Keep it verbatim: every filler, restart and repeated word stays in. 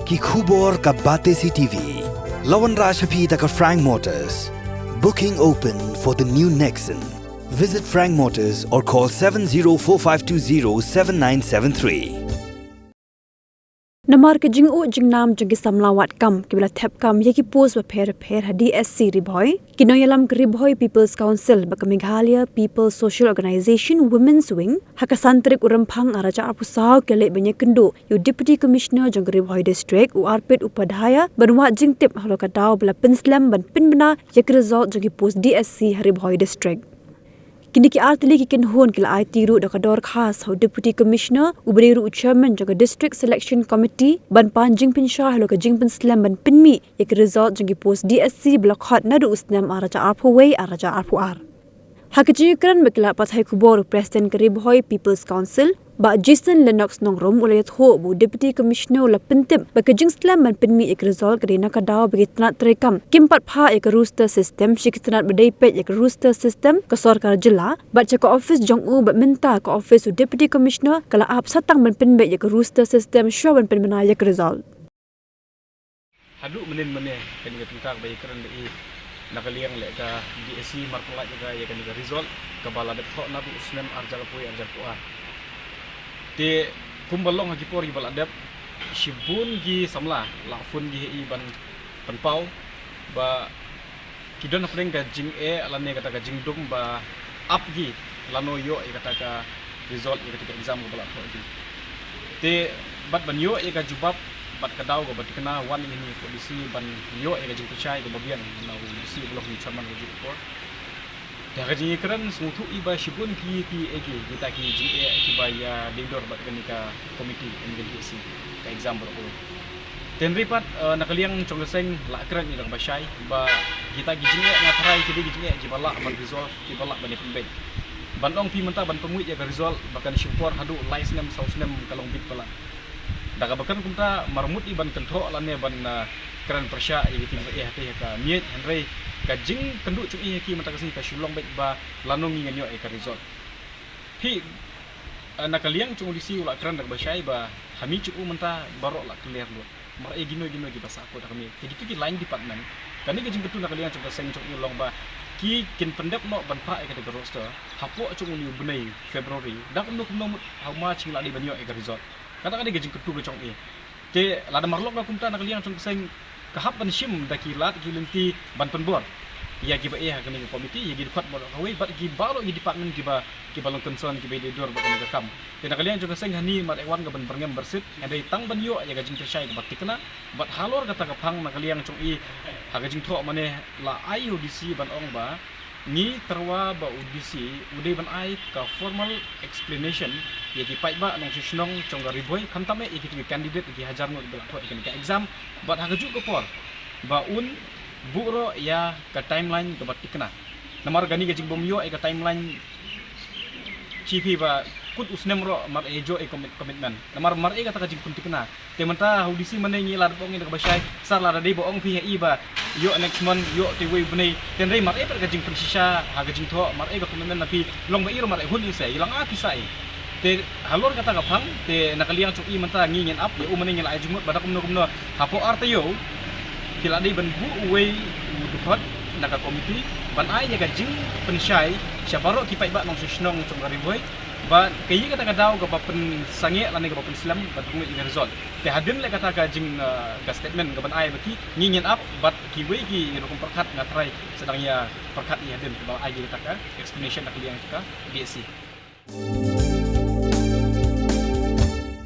Ki khubor ka Batesi T V. La wanrah sha phi da ka Frank Motors. Booking open for the new Nexon. Visit Frank Motors or call seven zero four five two zero seven nine seven three. Namar ka jinguh jingnam jong ki samla wad kam kiba la thep kam ïa ki post bapher bapher ha D S C Ri Bhoi, ki nongïalam ka Ri Bhoi People's Council bad ka Meghalaya People's Social Organisation Women's Wing, ha ka san tarik u Rymphang arhajar arphew saw ki la leit ban ïakynduh ïa u Deputy Commissioner jong ka Ri Bhoi District, u Arpit Upadhyaya, ban wad jingtip halor ka daw ba la pynslem ban pynbna ïa ka result jong ki post D S C ha Ri Bhoi District. Kine ki artylli ki kynhun ki la aiti ruh da ka dorkhas ha u Deputy Commissioner, uba dei ruh u Chairman jong ka District Selection Committee, ban pan jingpynshai halor ka jingpynslem ban pynmih ïa ka result jong ki post D S C ba la khot naduh u snem arhajar arphew wei arhajar arphew ar. Ha ka jingïakren bad ki lad pathai khubor, u President ka Ri Bhoi People's Council, Bah Jason Lennox Nongrum, u la ïathuh ba u Deputy Commissioner u la pyntip ba ka jingslem ban pynmih ïa ka result ka dei na ka daw ba ki tnat treikam kim pat phah ïa ka roster system sha ki tnat ba dei peit ïa ka roster system ka sorkar jylla bad sha ka office jong u, bad mynta ka office u Deputy Commissioner ka la ap sa tang ban pynbeit ïa ka roster system shuwa ban pynbna ïa ka result. Haduh mynnin mynne kane ka bynta kaba ïakren da i na ka liang leh ka D S C mar pynlait ïa ka, ïa kane ka result kaba la dep thoh naduh u snem arhajar arphew wei arhajar arphew ar. Te kumba long ha ki por kiba la dep, shibun ki samla la phone ki ha i ban pynpaw ba ki don hapdeng ka jingeh lane kata ka jingdum ba ap ki lano ïoh ïa kata ka result ïa kata ka exam kaba la thoh ki. Te bad ban ïoh ïa ka jubab bad ka daw kaba thikna, wan ïa kane ka D C ban ïoh ïa ka jingpynshai kaba biang na u D C uba long u chairman ka juh ka por. Te ha ka jingïakren sngewthuh i ba shibun ki, ki, eh, ki, kita ki jingeh kiba ïadei dor bad kane ka komiti, kane ka D S C, ka exam baroh kawei. Te hynrei pat, eh, na ka liang jong ka seng la kren ïa kaba shai ba kita ki jingeh nga tharai ki dei ki jingeh kiba lah ban resolve, kiba lah ban ïapynbeit. Ban ong phi mynta ban pynmih ïa ka result ba kan shim por haduh lai snem saw snem ka long bit palat. Da kaba kren kumta mar mut i ban kynthoh lane ban, ah, kren pyrshah ïa kito kiba eh ha ka miej, hynrei ka jingkynduh jong i ha ki mynta ka sngi ka shu long beit ba lano ngi ngan ïoh ïa ka result. Phi, ah, na ka liang jong u D C u la kren da kaba shai ba ha miej jong u mynta baroh la clear lut. Mar eh kino kino kiba sahkut ha ka miej. Te kito ki line department, kane ka jingkyntu na ka liang jong ka seng jong u long ba ki kin pyndep noh ban phah ïa kata ka roster hapoh jong une u bnai February. Da kumno kumno mut ha u March ngi la dei ban ïoh ïa ka result. Kata ka dei ka jingkyntu ka jong i. Te lada mar lok na kumta na ka liang jong ka seng ka hap ban shim da ki lad ki lynti ban pynbor ïa kiba eh ha kane ka komiti, ïa ki dkhot baroh kawei bad ki baroh ki department kiba, kiba long concern, kiba ïadei dor bad kane ka kam. Te na ka liang jong ka seng hani mar eh wan ka ban byrngem byrsit, hynrei tang ban ïoh ïa ka jingpynshai kaba thikna bad halor kata ka phang na ka liang jong i ha ka jingthoh mane la ai ïa u D C ban ong ba ngi tyrwa ba u D C u dei ban ai ka formal explanation ïa ki paidbah nongshong shnong jong ka Ri Bhoi, khamtam eh ïa kito ki candidate, ïa ki hajar ngut ba la thoh ïa kane ka exam, bad ha kajuh ka por ba un buh ruh ïa ka timeline kaba thikna. Namar kane ka jingbym ïoh ïa ka timeline, shi phi ba kut u snem ruh mar eh ïoh ïa commit-, commitment. Namar mar eh kata ka jingpynthikna. Te mynta ha u D C mane ngi la dep ong ïa kaba shai, sar lada dei ba ong phi ha i ba ïoh next month, ïoh te wei u bnai. Te hynrei mar eh pat ka jingpynshisha ha ka jingthoh, mar eh ka commitment na phi, long ba i ruh mar eh hun i se, i long a phi sa i. Te halor kata ka phang, te na ka liang jong i mynta ngi ngin ap ïa u mane ngi la ai jingmut ba da kumno kumno hapoh ar taïew phi la dei ban buh uwei u dkhot na ka komiti ban ai ïa ka jingpynshai sha baroh ki paidbah nongshong shnong jong ka Ri Bhoi. Ba ka ïa kata ka daw kaba pynsangeh lane kaba pynslem ban pynmih ïa ka result. Te hadien leh kata ka jing, eh, ka statement kaban ai ba ki ngi ngin ap bad kiwei ki rukom pyrkhat nga trai sa dang ïa pyrkhat ïa hadien kaba ai ïa kata ka explanation na ka liang ka D S C.